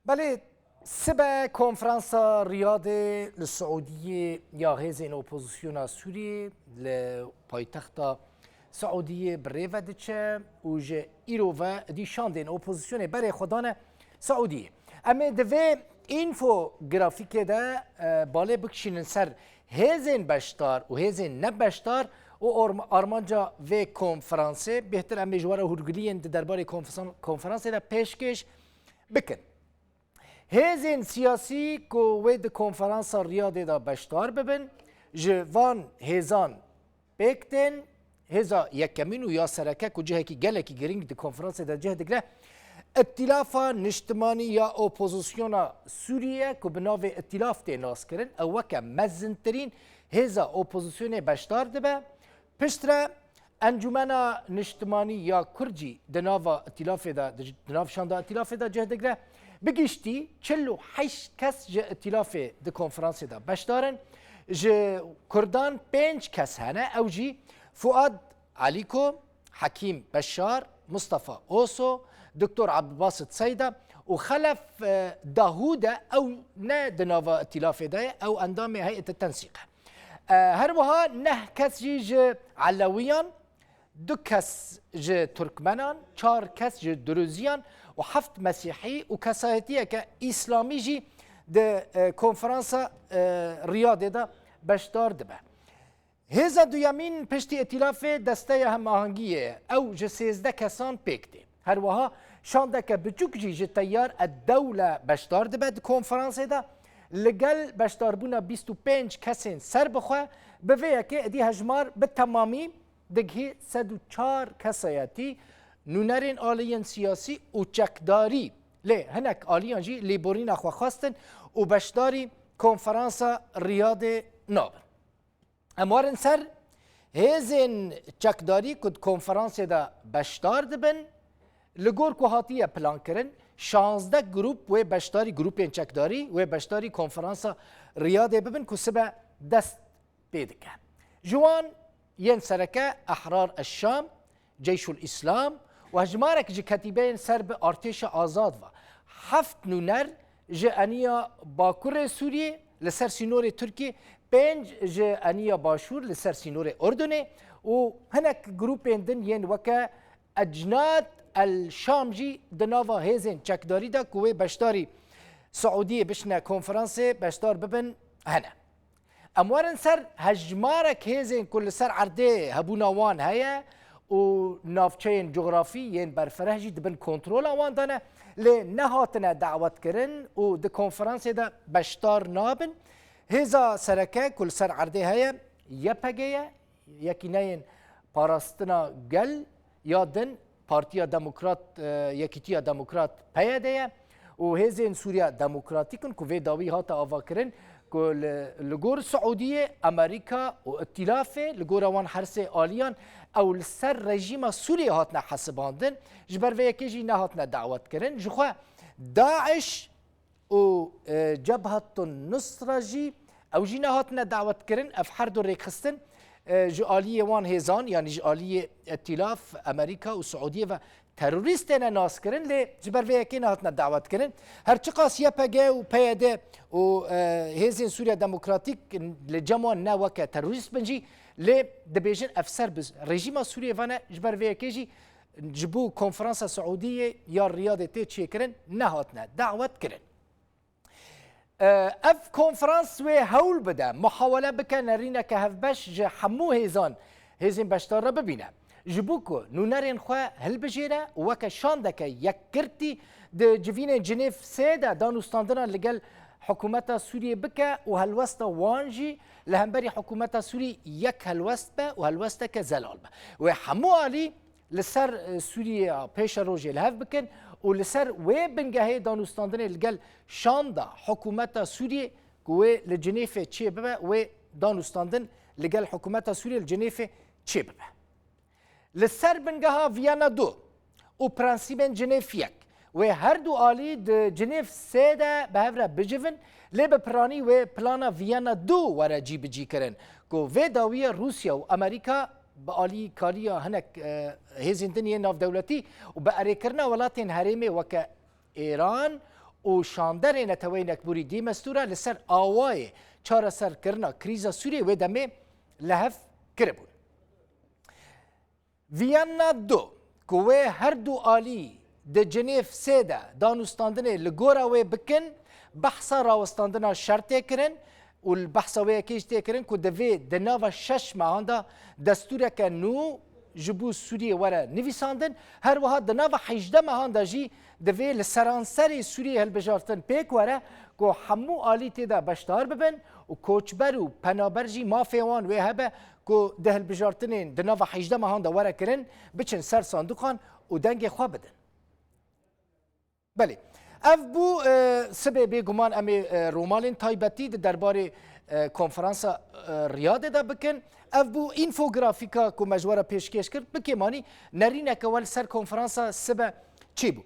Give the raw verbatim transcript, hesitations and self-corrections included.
Belê, sibe konferansa Riyadê li Siûdiyê ya hêzên opozisyona Sûriyê li paytexta Siûdiyê bi rê ve diçe û ji îro ve dî şandên opozisyonê berê xwe dane Siûdiyê. Em ê di vê înfografîkê de, e, balê bikişînin ser hêzên beşdar û hêzên nebeşdar û orm-, armanca vê konferansê. Bêhtir em ê ji we re hûrgiliyên di derbarê konfesan-, konferansê de pêşkêş bikin. Hêzên siyasî ku wê di konferansa Riyadê de beşdar bibin, ji van hêzan pêk tên, hêza yekemîn û ya sereke ku cihekî gelekî girîng di konferansê de cih digre, Îtîlafa Niştimanî ya Opozisyona Sûriyê ku bi navê Îtîlaf tê naskirin, ew weke mezintirîn hêza opozisyonê beşdar dibe. Piştre Encûmena Niştimanî ya Kurd jî di nava îtîlafê de, di, di nav şanda îtîlafê de cih digre. Bi giştî çil û heşt kes ji îtîlafê di konferansê de beşdar in. Ji Kurdan pênc kes hene, ew jî Fuad Alîko, Hekîm Beşar, Mustafa Oso, Doktor Abdulbasit Seyda û Xelef, e, Dahûd e, ew ne di nava îtîlafê de ye, ew endamê heyete tensîq e. E, her wiha neh kes jî ji Elewiyan, du kes ji Turkmenan, çar kes ji Duruziyan û heft Mesîhî û kesayetiyeke Îslamî jî di, e, konferansa, e, Riyadê de beşdar dibe. Hêza duyemîn piştî îtîlafê Desteya Hemahengiyê ye. Ew ji sêzdeh kesan pêk tê. Her wiha şandeke biçûk jî ji Teyar ed-Dewle beşdar dibe di konferansê de. Li gel beşdarbûna bîst û pênc kesên serbixwe, bi vê yekê êdî hejmar bi temamî digihî sed û çar kesayetî, nûnerên aliyên siyasî û çekdarî. Lê hinek aliyan jî lêborîna xwe xwestin û beşdarî konferansa Riyadê nabin. Em werin ser hêzên çekdarî ku di konferansê de beşdar dibin. Li gor ku hatiye plankirin, şazdeh grûp wê beşdarî, grûpên çekdarî wê beşdarî konferansa Riyadê bibin ku sibe dest pê dike. Ji wan yên sereke Ehrar Eşşam, Ceyşul Îslam û hejmarek ji ketîbeyên ser bi Artêşa Azad ve. Heft nûner ji eniya Bakurê Sûriyê li ser sînorê Tirkiyê, pênc ji eniya Başûr li ser sînorê Urdunê û hinek grûpên din yên weke Ecnad el Şam jî di nava hêzên çekdarî de ku wê beşdarî Siûdiyê bişine konferansê beşdar bibin hene. Em werin ser hejmarek hêzên ku li ser erdê hebûna wan heye û navçeyên cografî yên berfireh jî di bin kontrola wan de ne, lê nehatine dawetkirin û di konferansê de beşdar nabin. Hêza sereke ku li ser erdê heye Y P G ye, Yekîneyên Parastina Gel ya din, Partiya Demokrat, e, Yekîtiya Demokrat, P Y D ye û Hêzên Sûriya Demokratîk in ku vê dawî hate avakirin ku li, li gor Siûdiyê, Amerîka û Îtîlafê, li gora wan her sê aliyan, ew li ser rejîma Sûriyê hatine hesibandin, ji ber vê yekê jî nehatine dawetkirin. Jixwe DAIŞ û, e, Cebhetun Nusra jî, ew jî nehatine dawetkirin. Ev her du rêkxistin, e, ji aliyê wan hêzan, yanî ji aliyê Îtîlaf, Amerîka û Siûdiyê ve terorîst têne naskirin, lê ji ber vê yekê nehatine dawetkirin. Her çiqas Y P G û P Y D û, e, Hêzên Sûriya Demokratîk li cem wan ne weke terorîst bin jî, lê dibêjin ev ser bi rejîma Sûriyê ve ne, ji ber vê yekê jî ji bo konferansa Siûdiyê ya Riyadê tê çêkirin, nehatine dawetkirin. E, ev konferans wê hewl bide, muhawele bike nerîneke hevbeş ji hemû hêzan, hêzên beşdar re bibîne. Ji bo ku nûnerên xwe hilbijêre û weke şandeke yekgirtî di civînên Cinêv sê de danûstandina li gel hikûmeta Sûriyê bike û helwesta wan jî li hemberî hikûmeta Sûrî yek helwest be û helwesteke zelal be. Wê hemû alî li ser, e, Sûriyeya pêşerojê li hev bikin û li ser wê bingehê danûstandinê li gel şanda hikûmeta Sûriyê ku wê li Cinêfê çê bibe, wê danûstandin li gel hikûmeta Sûriyê li Cinêfê çê bibe. Li ser bingeha Viyana du û prensîbên Cinêf yek, wê her du alî di Cinêf sê de bi hev re bicivin, lê bi piranî wê plana Viyana du were cîbicî kirin, ku vê dawiyê Rûsya û Amerîka bi alîkariya hinek, e, hêzên din yên navdewletî û bi erêkirina welatên herêmê weke Îran û şanderê Neteweyê Nekbûrî Dîmestûra li ser awayê çareserkirina krîza Sûriyê wê demê li hev kiribûn. Viyana du, ku wê her du alî di Cinêv sê de danûstandinê li gora wê bikin, behsa rawestandina şer tê kirin û li behsa wê yekê jî tê kirin ku divê di nava şeş mehan de destûreke nû ji bo Sûriyê were nivîsandin. Her wiha di nava hejdeh mehan de jî divê li seranserê Sûriyê hilbijartin pêk were ku hemû alî tê de beşdar bibin û koçber û penaber jî mafê wan wê hebe ku di hilbijartinên di nava hejdeh mehan de were kirin, biçin ser sanduqan û dengê xwe bidin. Belê. Ev bû, e, sibê bêguman em ê, e, romalên taybetî di derbarê, e, konferansa, e, Riyadê de bikin. Ev bû înfografîka ku me ji we re pêşkêş kir. Bi kêmanî nerîneke we li ser konferansa sibe çêbû.